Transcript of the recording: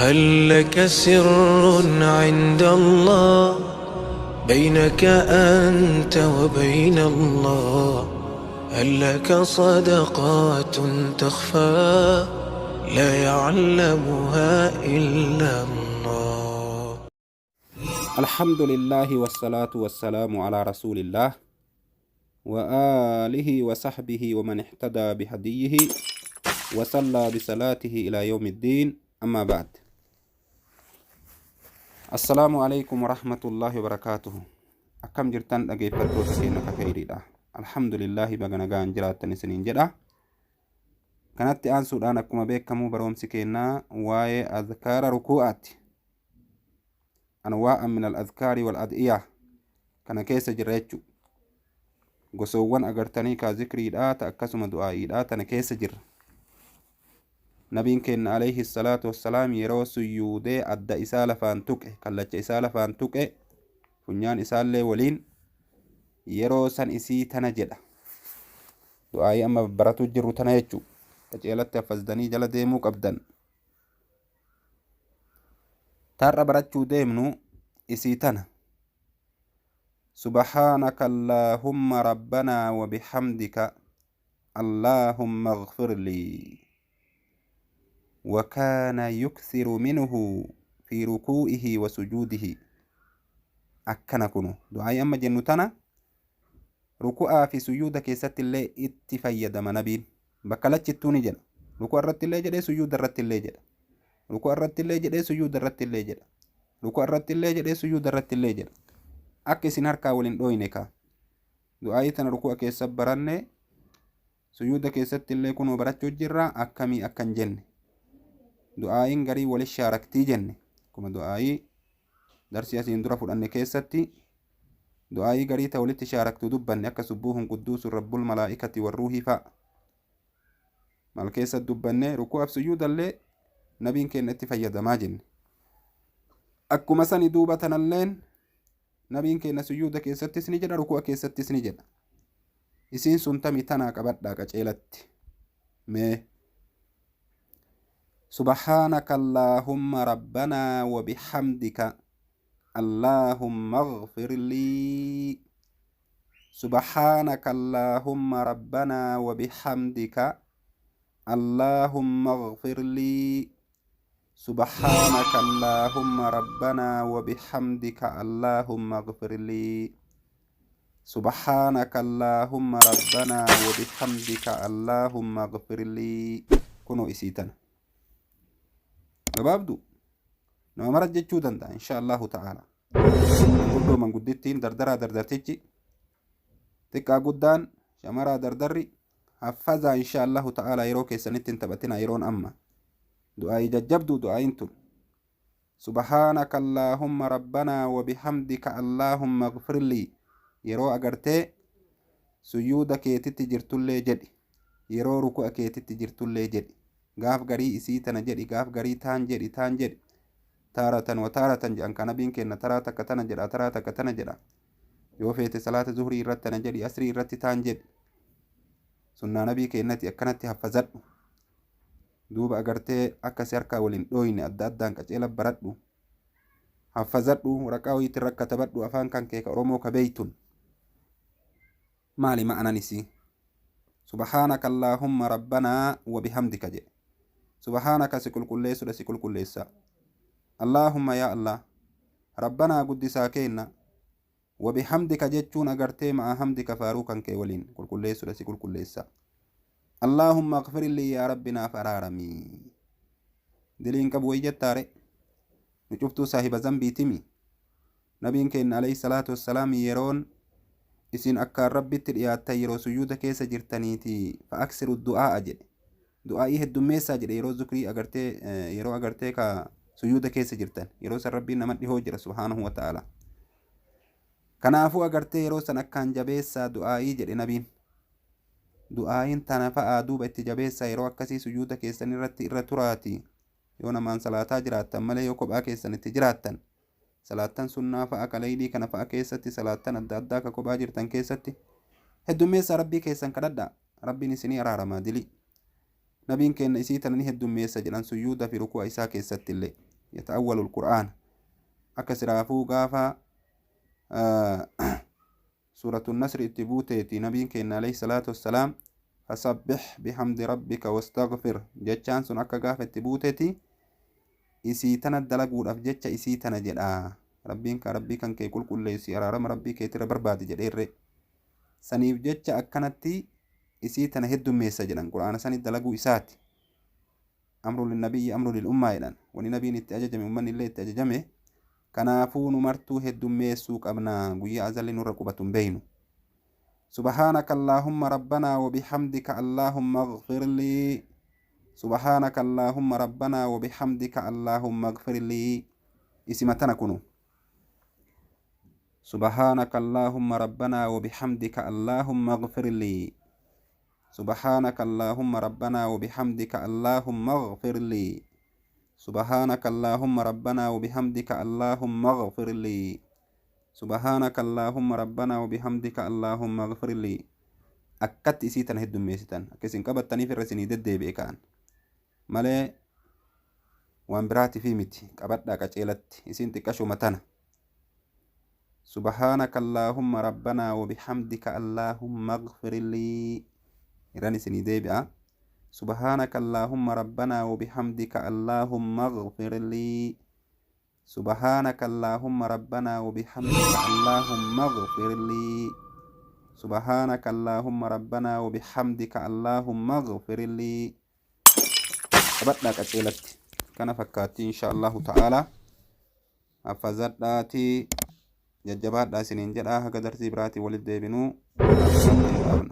هل لك سر عند الله بينك أنت وبين الله؟ هل لك صدقات تخفى لا يعلمها إلا الله؟ الحمد لله والصلاة والسلام على رسول الله وآله وصحبه ومن اهتدى بهديه وصلى بصلاته إلى يوم الدين، أما بعد، السلام عليكم ورحمة الله وبركاته. Akkam jirtan dhageeffattoota keenya ka kheyriidha? Alhamdulillahi, baga nagaan jiraattan isiniin jedha. Kanatti aansuudhaan, akkuma beekamu, baroomsi keenyaa waa'ee azkaara rukuu'aati. Anwaa'an min al-azkaari wal ad'iyaa kana keessa jirra jechuu. Gosoowwan agartanii kaa zikriidhaa ta akkasuma du'aa'iidhaa tana keessa jirra. Nabiin keenya alayhi salaatu wassalaam yeroo suyyuudee adda isaa lafaan tuqe, kallacha isaa lafaan tuqe, funyaan isaallee waliin, yeroo san isii tana jedha. Du'aa'ii amma baratuu jirru tana jechuu. Qaceelatti haffaztanii jala deemuu qabdan. Taarra barachuu deemnu isii tana. سبحانك اللهم ربنا وبحمدك اللهم اغفر لي. وكان يكثر منه في ركوعه وسجوده. Akkana kunu du'aa'ii amma jennu tana ruku'aa fi sujjuuda keessatti illee itti fayyadama nabiin. Bakka lachittuu ni jedha. Ruku'a irratti illee jedhee, sujjuuda irratti illee jedha. Ruku'a irratti illee jedhee, sujjuuda irratti illee jedha. Ruku'a irratti illee jedhee, sujjuuda irratti illee jedha. Akka isin harkaa waliin dhooyne kaa. Du'aa'ii tana ruku'a keessa baranne, sujjuuda keessatti illee kunoo barachuu jirra. Akkamii akkan jenne, du'aa'iin garii wali shaaraktii jenne. Akkuma du'aa'ii darsii asiin dura fudhanne keessatti du'aa'ii garii ta walitti shaaraktuu dubbanne, akka سبوح قدوس رب الملائكة والروح fa'a maal keessa dubbanne, ruku'aaf sujjuudallee nabiin keenya itti fayyadamaa jenne. Akkuma sani duuba tanalleen nabiin keenya sujjuuda keessattis ni jedha, ruku'a keessattis ni jedha. Isiin sun tami? Tanaa qabadhaa qaceelatti mee. سبحانك اللهم ربنا وبحمدك اللهم اغفر لي. سبحانك اللهم ربنا وبحمدك اللهم اغفر لي. سبحانك اللهم ربنا وبحمدك اللهم اغفر لي. سبحانك اللهم ربنا وبحمدك اللهم اغفر لي. Kunoo isii tana gabaabdu nama mara jechuu danda'a insha Allahu ta'ala. Manguddoo, manguddittiin, dardaraa, dardartichi, xiqqaa, guddaan, shamaraa, dardarri, haffazaa insha Allahu ta'ala. Yeroo keessanitti hin taphatina. Yeroon amma du'aa'ii jajjabduu du'aa'iin tun. سبحانك اللهم ربنا وبحمدك اللهم اغفر لي. Yeroo agartee sujjuuda keetitti jirtullee jedhi, yeroo ruku'a keetitti jirtullee jedhi. Gaaf garii isii tana jedhi, gaaf garii taan jedhi, taan jedhi. تارة وتارة jedhan ka nabiin kenna. Taraa takka tana jedha, taraa takka tana jedha. Yoo feete salaata zuhrii irratti tana jedhi, asrii irratti taan jedhi. Sunnaa nabii kennati. Akkanatti haffazadhu duuba. Agartee akkasi harkaa waliin dhooyne adda addaan qaceela baradhu, haffazadhu, waraqaa wayiitti irra katabadhu, afaan kan kee ka Oromoo ka beeytun. Maali ma'anan isii? سبحانك اللهم ربنا وبحمدك jedhe. سبحانك si qulqulleessudha, si qulqulleessa. اللهم yaa Allah, ربنا guddisaa keenna, وبحمدك jechuun agartee مع حمدك faaruu kan kee waliin qulqulleessudha, si qulqulleessa. اللهم اغفر لي yaa rabbi naaf araaramii. Diliin qabu wayi jettaare? Nu cuftuu saahiba zambiitimi. Nabiin keenya alayhi salaatu wassalaam yeroon isin akkaan rabbitti dhiyaattan yeroo sujjuuda keessa jirtaniiti, فأكثروا الدعاء jedhe, du'aa'ii heddummeessaa jedhe. Yeroo zikrii agartee, yeroo agartee ka sujjuuda keessa jirtan, yeroo san rabbiin nama dhihoo jira سبحانه وتعالى. Kanaafuu agartee yeroo san akkaan jabeessaa du'aa'ii jedhe nabiin. Du'aa'iin tana fa'aa duuba itti jabeessaa. Yeroo akkasii sujuuda keessan irratti irra turaati. Yoo namaan salaataa jiraattan malee, yoo kophaa keessan itti jiraattan, salaattan sunnaa fa'a kaleeylii kana fa'a keessatti, salaattan adda addaa ka kophaa jirtan keessatti heddummeessaa rabbii keessan kadhadhaa. Rabbiin isinii araaramaa dilii. Nabiin keenya isii tana ni heddummeessa jedhan, sujjuuda fi ruku'a isaa keessatti illee. Yata'awwalu alqur'aana. Akka silaafuu gaafa suuratu nasri itti buuteeti nabiin keenya alayhi salaatu wassalaam fasabbih bihamdi rabbika wastaghfir jechaan sun akka gaafa itti buuteeti isii tana dalaguudhaaf jecha isii tana jedha. Rabbiin ka rabbii kan kee qulqulleessi, araarama rabbii keetirra barbaadi jedheerre. Saniif jecha akkanatti isii tana heddummeessa jedhan, qur'aana sani dalaguu isaati. Amru linnabiyyi amru lil ummaa jedhan. Wani nabiin itti ajajame ummanni illee itti ajajame. Kanaafuu nu martuu heddummeessuu qabna, guyyaa azalli nurra qubatu hin beeynu. Subhaanaka Allaahumma rabbanaa wa bihamdika Allaahumma ighfir lii. Subhaanaka Allaahumma rabbanaa wa bihamdika Allaahumma ighfir lii. Isima tana kunu. Subhaanaka Allaahumma rabbanaa wa bihamdika Allaahumma ighfir lii. Subhaanaka Allaahumma rabbanaa wa bihamdika Allaahumma ighfir lii. Subhaanaka Allaahumma rabbanaa wa bihamdika Allaahumma ighfir lii. Subhaanaka Allaahumma rabbanaa wa bihamdika Allaahumma ighfir lii. Akkatti isii tana heddummeessitan akka isin qabattaniif irra isinii deddeebi'e ka'an malee waan biraatiif miti. Qabadhaa qaceelatti, isiin xiqqashuma tana. Subhaanaka Allaahumma rabbanaa wa bihamdika Allaahumma ighfir lii. Irran isinii deebi'a. Subhaanaka Allaahumma rabbanaa wa bihamdika Allaahumma ighfir lii. Subhaanaka Allaahumma rabbanaa wa bihamdika Allaahumma ighfir lii. Subhaanaka Allaahumma rabbanaa wa bihamdika Allaahumma ighfir lii. Qabadhaa qaceelatti. Kana fakkaatti insha Allahu ta'ala. Haffazadhaatii jajjabaadhaa isiniin jedhaa, haga darsii biraatii walitti deebinuu dhaabna.